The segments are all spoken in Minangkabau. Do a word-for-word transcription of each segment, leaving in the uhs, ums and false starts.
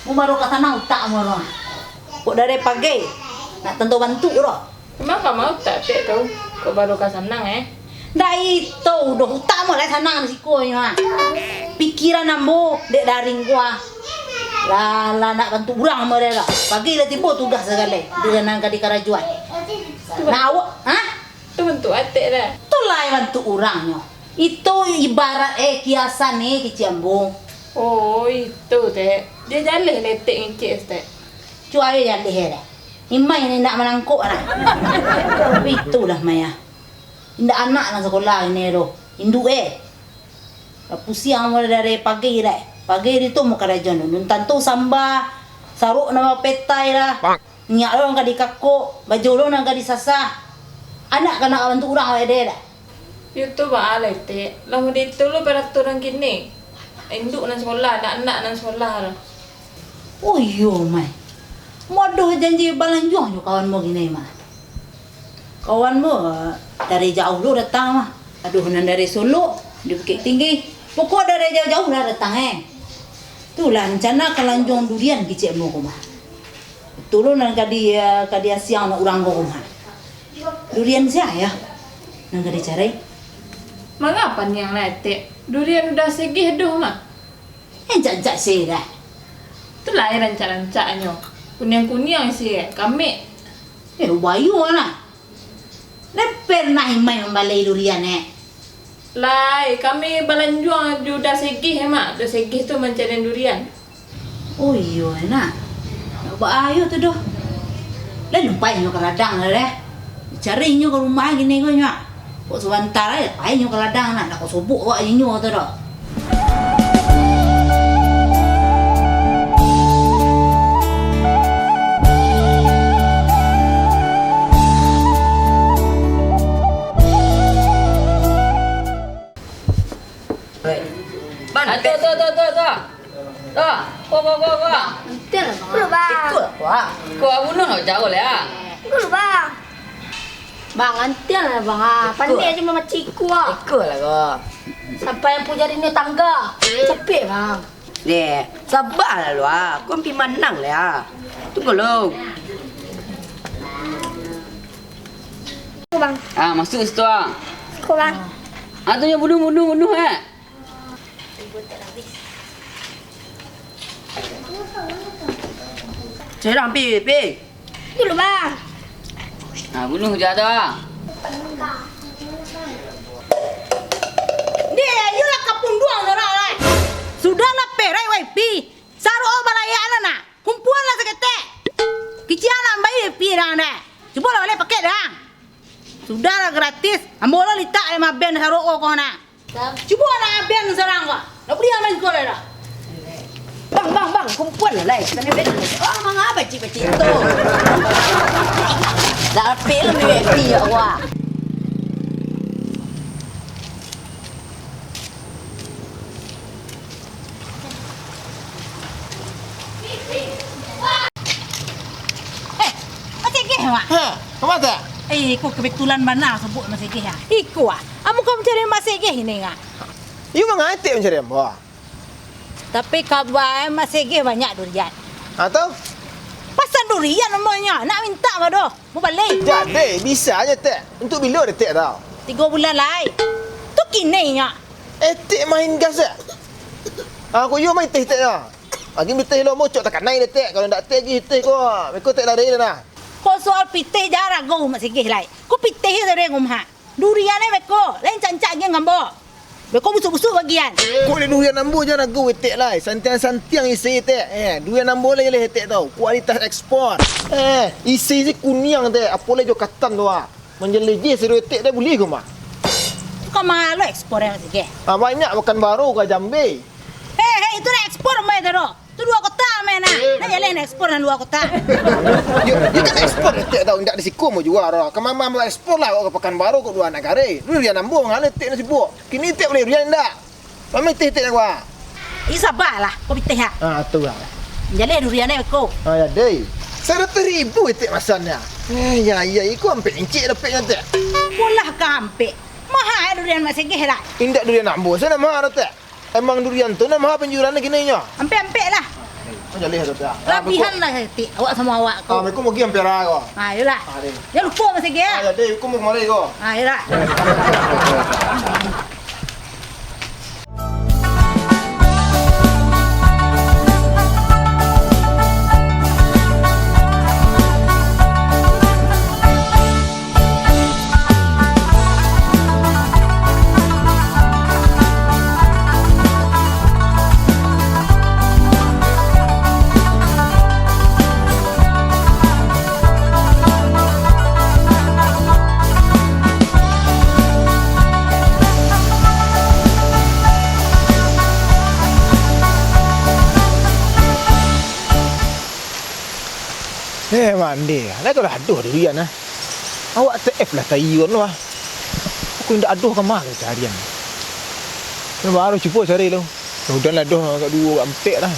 Mo baru ka sanang utak mo tu. Kok dari pagi, nak tantu bantuak tu. Emang kama utak Tek tu, kok baru ka sanang, eh? Ndak itu doh, utak mo lai sanang di siko nyo, ah. Pikiran ambo dek daring ko, ah. Lah, lah nak bantuak urang mo deh lah. Pagi lah tibo tugas sagaleh, di nan ka dikarajoan. Nah, awak, ha? Tu bantuak atek dah. Tu lai bantuak urang nyo. Itu ibarat, eh, kiasan, eh, kecek ambo. Oh, itu, Tek. Dia jaleh letek ngecek, Tek. Cua ayo jaleh, eh, dah. Imai ni nak manangkok, nah. Tapi itulah, Maya. Indak anak nan sakolah ini, doh. Induak, eh. Lah pusiang mo dari pagi, dah. Pagi di tu mo karajo, nun tantu samba, sarok nan bapetai, dah. Minyak lo nan ka dikakok, baju lo nan ka disasah. Anak ka nak bantuak urang awak deh dah. Yo tu baa lai, Tek. Lah mode itu lo paraturan kini. Induak nan sakolah, anak-anak nan sakolah lo. Oh iyo, Mai. Mo ado janji balanjuang jo kawan mo kini, mah. Kawan mo dari jauah lo datang, mah. Ado nan dari Solok, di Bukittinggi. Pokok dari jauah-jauah lah datang, eh. Tu lah rencana ka lanjuang durian kecek mo ko, mah. Tulun nan ka di, eh, ka diasiang anak urang ko, mah. Durian sia, yo? Nan ka dicari? Manga paniang lah, Tek. Durian udah segeh doh, mah. Eh, cak-cak se dah. Tu lah, eh, rancak-rancaknyo. Kuniang-kuniang se, kamek. Eh, ubayo lah. Lai pernah Imai mambalai durian, eh? Lai, kami balanjuang jo Uda Segeh, eh, Mak. Uda Segeh tu mancarian durian. Oh iyo, eh, nak. Nak baayo tu doh. Lai lupai nyo ka ladang lah, deh. Cari nyo ka rumah kini ko nyo. Kok sabanta lai, pai nyo ka ladang, nak. Nak kok sobok awak inyo tu doh. Bang, ah, tu, tu, tu, tu, tu. Tu. Ko, ko, ko, ko. Antian lah, Bang. Ikut lah, Bang. Ikut lah, Bang. Ko, bunuh lah, jauh lah, ya. Ikut lah, Bang. Bang, antian lah, Bang. Ah, pandai aja mamancing ikut, ah. Ikut lah, ko. Sampai ampu jari nyo tangga. Capek, Bang. Deh, sabar lah lu, ah. Ko ampi manang lah, ya. Tunggu lu. Ko, Bang. Ah, masuk situ, ah. Ko, Bang. Ah, tu nyo bunuh, bunuh, bunuh, eh. Cerang, pi, pi. Dulu, Bang. Ah, bunuh je tu, ah. Deh, iyolah kapunduang surang lai. Sudah lah perai, wai, pi. Sarok balayak lah, nah. Kumpuan lah saketek. Kician lah ambai, pi, dang, deh. Cubo lah baleh pakai, dang. Sudah lah gratis. Ambo lah litak, eh, maben sarok ko, ko, nah. Cubo nak abian surang ko. Nak bali aman ko lah. Bang, bang, bang, kumpuan lah, lai. Kami beda. Oh, manga pacik-pacik tu. Dah apik lah, mewek ti, ya Allah. Eh, Mak Segeh, Mak. Ha, kama tu? Eh, iko kebetulan bana sabuik Mak Segeh, ah. Iko, ah. Amun ka mancari Mak Segeh ini, ah. Iyo, manga etek mancari ambo? Tapi kaba Mak Segeh banyak durian. Ha, tu? Pasan durian amonyo, nak mintak mah doh. Mau baleh. Jadi, bisa aja, Tek. Untuk bilo deh, Tek, tau? Tigo bulan lai. Tu kini nyo. Etek main gas, eh? Aku iyo main teh, Tek, yo. Lagi miteh lo, mocok takanai deh, Tek. Kalau ndak teh, gih teh ko. Beko Tek lari dah, nah. Ko soal piteh, jan ragu Mak Segeh lai. Ko piteh sajo deh ngumah. Durian e beko, lain cancak agiah ngambo. Beko busuk-busuk bagian. Kok dek durian ambo jan ragu etek lai, santiang-santiang isi etek. Eh, durian ambo lai jaleh etek tau, kualitas ekspor. Eh, isi-isi kuniang etek, apo lai jo katan tu ah. Manjalejeh siro etek dek buliah ko mah. Kok malu ekspor e Mak Segeh? Ah, banyak Pekanbaru ka Jambi. Hei, hei, itu lah ekspor ambo itu doh. Tu duo kota mah, nah. Nah, jaleh ekspor nan duo kota. Yo, yo kan ekspor etek tau, indak di siko mau jua doh. Ka ma ambo ekspor lah ka Pekanbaru, ka luar nagari. Durian ambo manga etek nan sibuk. Kini etek baleh durian indak? Mami teh etek nyo. Ih, sabalah, ko piteh ha. Ah, tu lah. Jaleh durian e ko. Ah, ya deh. Saratus ribu etek masannyo. Eh, ya, ya, iko ampek incik dapeknyo, Tek. Apolah ka ampek. Maha e durian Mak Segeh lah. Indak durian ambo, sa nan maha, Tek. Emang durian tu nan maha panjualan kini nyo? Ampek-ampek lah. Jaleh tu, ya. Labihan lah, Tik. Awak samo awak ko. Ah, Assalamualaikum, bagi ampera ko. Ah, iyolah. Ah, deh. Jan lupo masih, ah, ya, deh, hukum kemari ko. Ah, iyolah. Eh, mandeh. Lah tu lah adoh durian ah. Awak T F lah tai on tu ah. Aku indak adoh ka ma ka carian. Kan baru cubo cari lo. Mudah-mudahan lah adoh agak duo, agak ampek lah.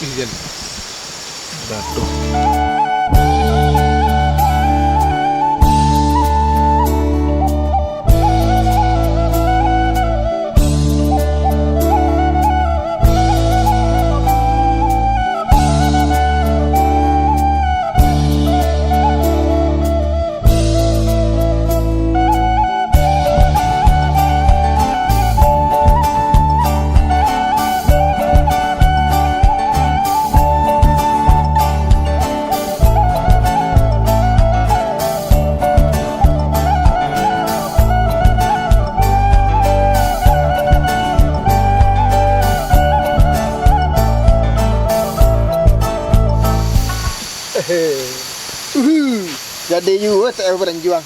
Ih, jan. Jatuh. Uhu, jadi juo tak beranjuang.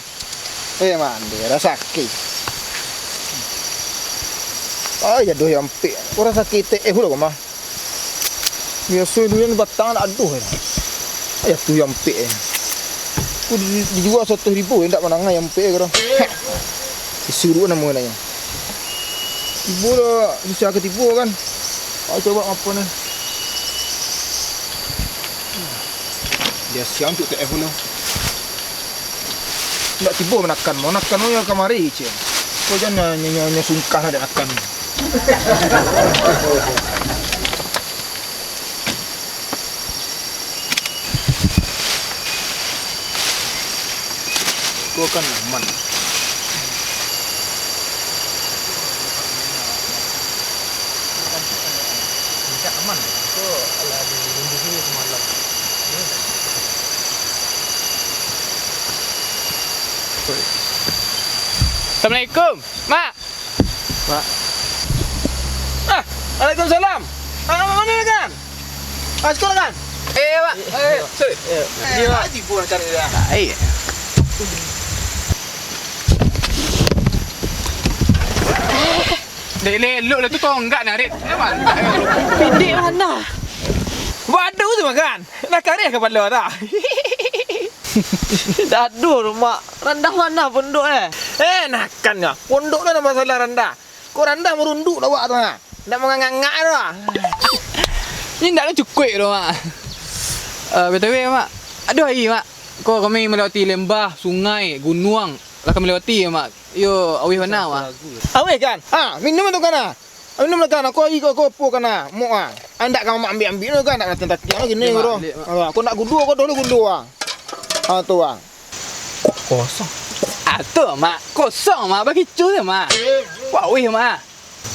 Eh, mandeh, rasaki. Ai, adoh, yo ampek. Urang sakik T F lo mah. Biaso durian batang ndak adoh, eh. Ai, tu yo ampek, eh. Ku di-, dijua saratus ribu, eh, ndak manangah yo ampek, eh, kiro. Heh. Disuruah namo nyo. Tibo lah, susah ka tibo kan. Ai, coba apo ni. Dia siang tu T F lo. Ndak tibo manakan, manakan yo kamari, ceh. Ko jan nyo, nyo, nyo, nyo sungkah lah dak makan. Ko kan aman. Bisa aman. Ko lah dilindungi semalam. Assalamualaikum, Mak. Mak. Ah, waalaikumsalam. Ah, mak mano lah, kan? Ah, siko lah, kan? Eh, Mak. Eh, eh, sorry. Eh, eh, tibo lah cari dia. Ah, iya. Dek lelok lah tu tonggak narik. Eh, mantap. Pendek mana? Waduh tu makan. Nak kareh kepala tak? Daduh, Mak. Randah mana pondok, eh? Eh, nakan nyo. Pondok tu ndak masalah randah. Ko randah marunduk dah awak tu, ha. Ndak mangangak-angak tu, ha. Ni ndak lah cukuik tu, Mak. Eh, B T W, Mak. Aduh, ai, Mak. Ko kami melewati lembah, sungai, gunuang. Lah kami lewati, Mak. Yo, awih bana, Mak. Awih, kan? Ha, minum tu, kan, ha. Minum lah, kan. Ko ai ko, ko apo, kan, ha. Mok, ha. Andak ka Mak ambiak-ambiak tu, kan. Ndak takiang-takiang kini, Mak, bro. Alah, ko nak gundo, ko dulu gundo, ha. Ha, tu, ha. Kosong. Ah, tu, Mak. Kosong, Mak. Bakicu tu, Mak. Wah, wih, Mak.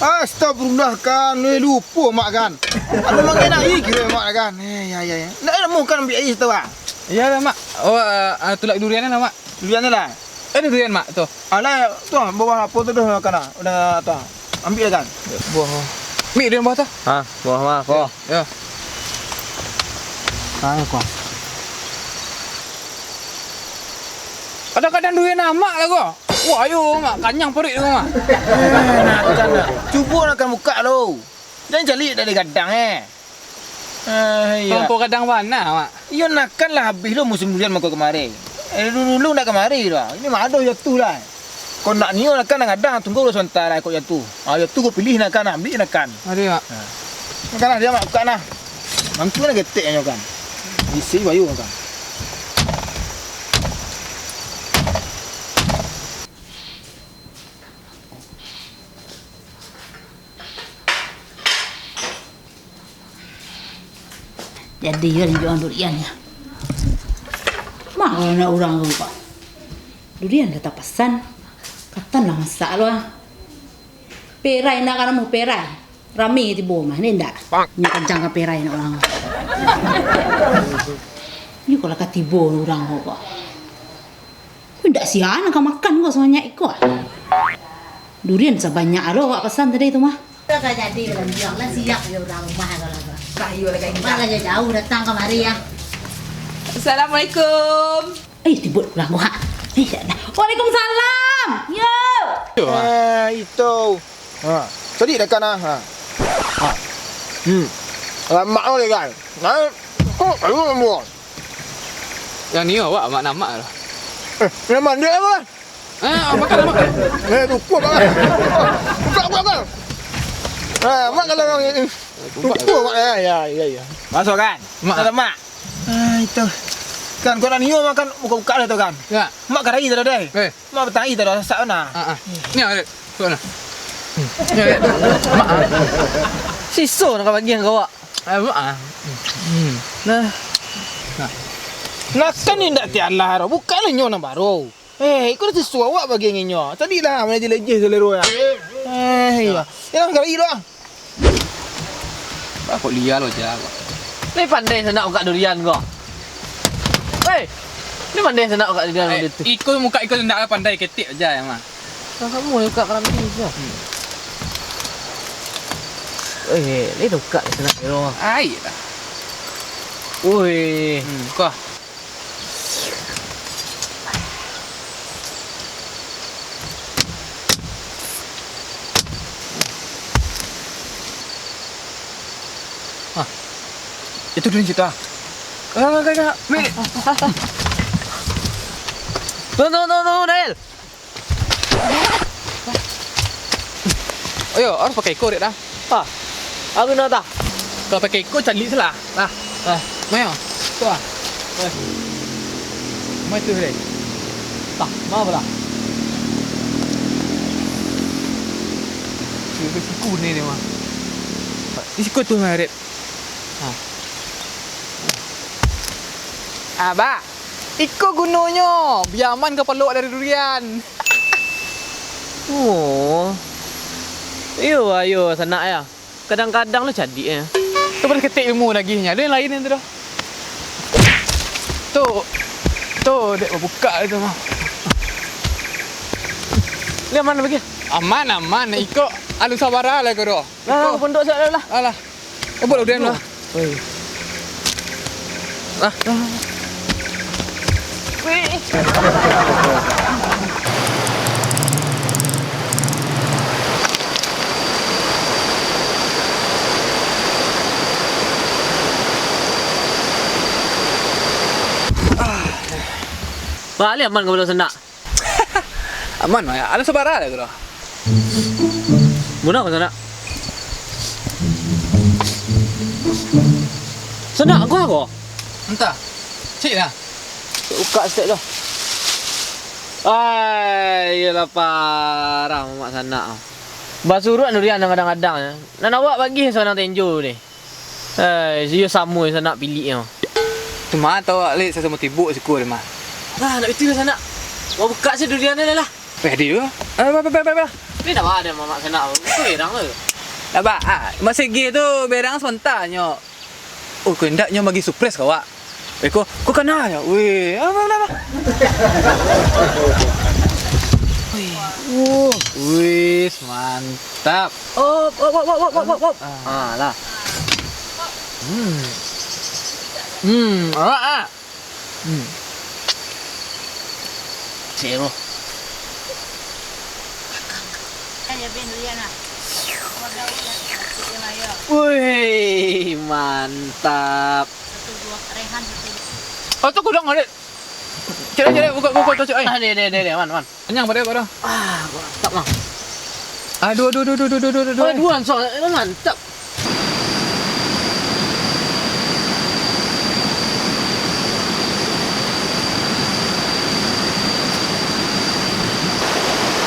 Astagfirullah, kan. Eh, lupo, Mak, kan. Ado mangenai kiro, Mak, kan. Eh, ya, ya, ya. Ndak ado, Mak, kan ambiak ai tu, Mak. Iyo lah, Mak. Oh, ah, ah, tulak durian lah, Mak. Durian tu lah. Ado durian, Mak, tu. Alah, tu, buah apo tu, tu, kan, ah. Udah, tu. Ambiak, kan. Buah. Ambiak durian buah tu. Ha, buah, Mak, ko. Yo. Ayo, ko. Kadang-kadang duit amak lah ko. Wah, ayo, Mak. Kanyang paruik tu, Mak. Eh, nakan lah. Cubo nakan bukak lo. Jan caliak dari gadang, eh. Eh, iyo. Talampau gadang bana, Mak. Iyo, nakan lah abih lo musim durian mako kamari. Eh, dulu-dulu ndak kamari tu. Ini mah ado jatuah lah. Kok ndak nio nakan gadang, tunggu lo sabanta lah kok jatuah. Ah, jatuah ko pilih nakan, ambiak nakan. Ado, Mak. Ha. Makan lah, dia, Mak, buka nah. Mangkuk nah ketek nyo kan. Isi bayu kan. Jadi yo, tunjuak ang durian yo. Ma nak urang ko, Pak? Durian lah tapasan. Katan lah masak lo ah. Perai nak ka namuah perai. Rami tibo mah, ni ndak? Ni kancang ka perai nak urang. Ni kalau ka tibo urang ko, Pak. Ko ndak sia nak ka makan ko sabanyak iko. Durian sabanyak lo awak pasan tadi tu mah. Dah jadi lah, bilang lah siap yo urang rumah kalau tu. Lah, iyo lah, kain. Malah jauh datang kamari ya. Assalamualaikum. Eh, tibuk urang ko, ha. Eh, dah. Waalaikumsalam. Yo. Eh, itu. Ha, tadi dah kan, ha. Ha. Hmm. Lamak lo kan. Nah, kok kalu lembuang. Yang ni awak, mak namak lah. Eh, yang mandi apa? Ah, makan, makan. Eh, lupa, Bang. Buka, buka, buka. Ah, mak kalau orang ini. Lupa, Mak. Ya, ya, ya, ya. Masuk, kan? Mak. Ada, Mak. Ah, itu. Kan, kau nak nio makan buka-buka dah tu, kan? Ya. Mak karai tu dah, deh. Eh. Mak petang itu dah, sak mana? Ah, ah. Ni, Arif. Buka mana? Hmm. Ni, Arif. Mak, ah. Siso nak bagi yang kau, Wak. Ah, Mak, ah. Hmm. Nah. Nah. Nah, kan ni ndak tialah, Ro. Buka lah nyo nang baru. Eh, iko dah sasuai awak bagi nginyo. Tadi lah, mana jelejeh selero ya. Eh, iya. Yalah, kali lo ah. Bah, kok lia lo, Ja, kok. Ni pandai sanak ukak durian ko. Hei, ni pandai sanak ukak durian. Eh, model tu. Iko muka iko ndak pandai, ketek aja yang mah. Nah, kamu yang ukak kerami ni, Jo. Hmm. Eh, ni dah ukak sanak kiro. Ai lah. Oi. Hmm, kah. Ah. Itu dulu cerita. Ah, kak, kak, wait. No, no, no, no, Nail. Ayo, harus pakai iko, Rik, dah. Ah, aku nak dah. Kalau pakai iko, cari salah. Nah, nah, mayo. Tu ah. Eh. Mai tu, Rik. Tah, ma pula? Siku ni, ni mah. Di siku tu, Rik. Ha. Ah, Bak. Iko gunonyo, bia aman kapalo dari durian. Oh. Iyo, ayo, sanak ya. Kadang-kadang lo cadik ya. Tu pada ketek ilmu lagi nya. Lo yang lain yang tu dah. Tu. Tu, dek babuka tu mah. Ni aman lagi? Aman, aman. Iko alun sabara lah ko doh. Lah, lah, pondok siap lah. Alah. Eh, buat udah lah. Oi. Ah. Weh. Baliak aman ka balok sanak. Aman, Mak. Alah, sabara lah ko doh. Muna ka sanak? Sanak ko ko? Antah. Cik lah. Buka stek tu. Ai, iyolah parah mamak sanak. Basuruak durian nan kadang-kadang, eh. Nan awak bagih saganang tenjo ni. Eh, iyo samo jo sanak pilik nyo. Tu mah tau awak, Lek, samo tibuk siko deh mah. Lah, nak itu lah sanak. Mau buka se durian ni lah. Eh, di tu. Eh, apa, apa, apa, apa? Ni dah ada mamak sanak. Itu berang tu. Apa? Ah, masih gitu berang sementara nyo. Oh, kau indak nyo bagi surprise ka awak. Eh, kau, kau kana ya? Weh, apa, apa, apa? Wih, wih, mantap. Op, op, op, op, op, op, op. Ah, lah. Hmm. Hmm, awak ah. Hmm. Cero. Wih, mantap. Oh, tu kudang, Adik. Cek, cek, buka, buka, cek, ai. Ah, deh, deh, deh, deh, man, man. Kenyang pada kau dah. Ah, mantap, Mang. Aduh, aduh, aduh, aduh, aduh, aduh, aduh. Aduh, langsung, eh, mantap.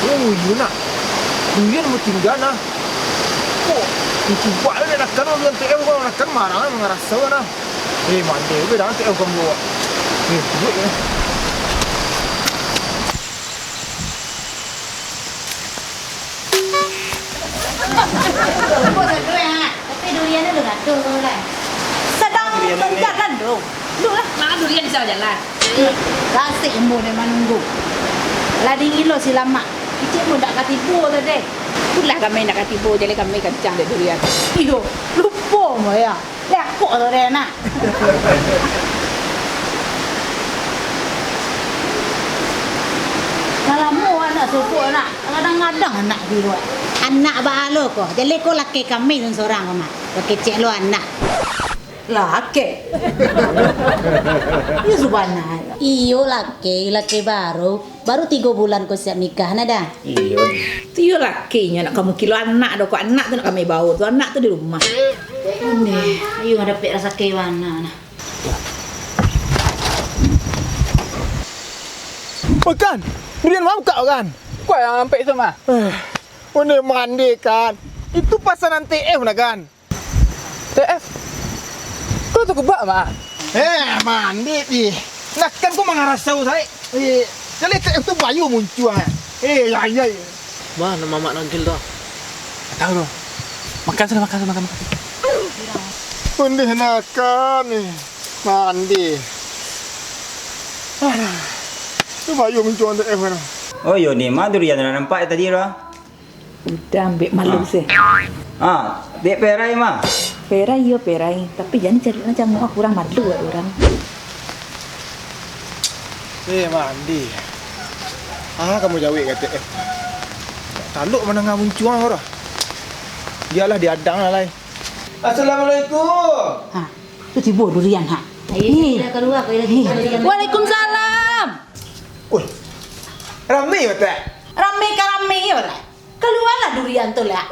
Oh, iyo nak. Durian mau tinggal nah. Oh, cuba lah nak kan, durian T M kau nak kan marah, marah sawa nah. Eh, mande, udah dah, tak bukan buat. Eh, buat ya. Tapi durian tu lah. Sadang kencang kan tu. Duh lah. Makan durian di jalan. Kasih umur dia manunggu. Lah dingin lo si lamak. Icik pun tak katibo tadi. Pulah kami nak katibo, jadi kami kencang dek durian. Iyo, lupo mo ya. Lekok tu deh nak. Lah lamo anak suku anak. Kadang-kadang anak di luar. Anak baa lo ko. Jadi ko laki kami sorang ko mah. Kecek lo anak. Laki. Iyo subana. Iyo laki, laki baru. Baru tigo bulan ko siap nikah nah dah. Iyo. Tu iyo lakinyo nak kamu kilo anak do ko, anak tu nak kami bawa tu, anak tu di rumah. Ondeh, iyo dapek rasaki bana nah. Makan, durian mangkak kan? Kau yang ampek tu mah. Eh, ondeh mandi kan. Itu pasanan T F nah kan. T F. Kau tu kebak mah. Eh, mandi pi. Nah kan kau mangarasau saik. Eh, jadi T F tu bayu muncuang. Eh, ya ya. Mah, nama mak nagil tu. Tahu tu. Makan sana, makan sana, makan, makan. Ondeh nakan ni. Mandi. Aduh. Tu bayu muncuang T F kan. Oh, yo ni mah durian nan nampak tadi tu. Udah ambek malu sih. Ah, dek perai mah. Perai iyo perai, tapi jan cari nak cangok ah, kurang malu ah urang. Eh, mandi. Ah, kamu jawek kata eh. Taluk manangah muncuang orang. Biarlah diadang lah lai. Assalamualaikum. Ha, tu tibo durian ha. Ayo, kita keluar, kita, kita durian. Waalaikumsalam. Woi. Rami batak. Rami ka rami yo lah. Kalualah durian tu lah.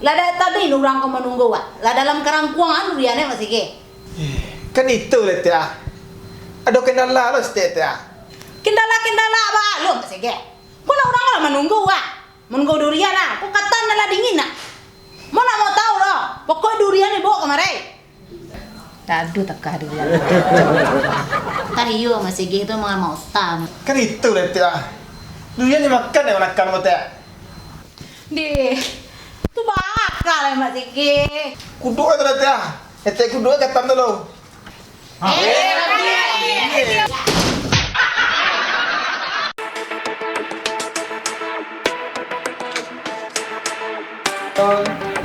Lah dari tadi urang ko manunggu wak. Lah dalam karangkuang durian eh masih ke. Eh, kan itu lah tiah. Ado kendala lo setiap tiah. Kendala-kendala ba lo masih ke. Ko nak urang lah manunggu wak. Manunggu durian lah. Ko katan lah dingin nak. Mau nak mau tahu lo. Pokok durian ni bawa kemari. Aduh, takah durian. Tah iyo masih ke tu mangan mauta. Kan itu lah tiah. Durian dimakan dek manakan mo tiah. Deh, tu bakal eh, Mak Sigi. Kuduk eh tu dah tiah. Etek kuduk eh katam tu lo.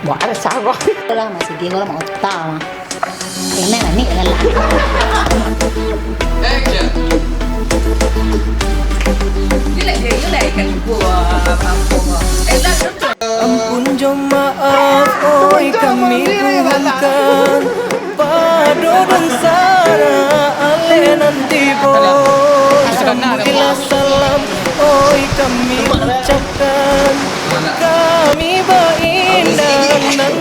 Buat ada sarah. Itulah Mak Sigi kalau mau tahu. Ini lah ni adalah. Action. Dia lagi, dia lagi kan buat apa? Eh, lah, Ampun jo maaf, oi kami buhunkan, pado dunsanak aleh nan tibo. Sambuiklah salam, oi kami ucapkan, kami baindak nan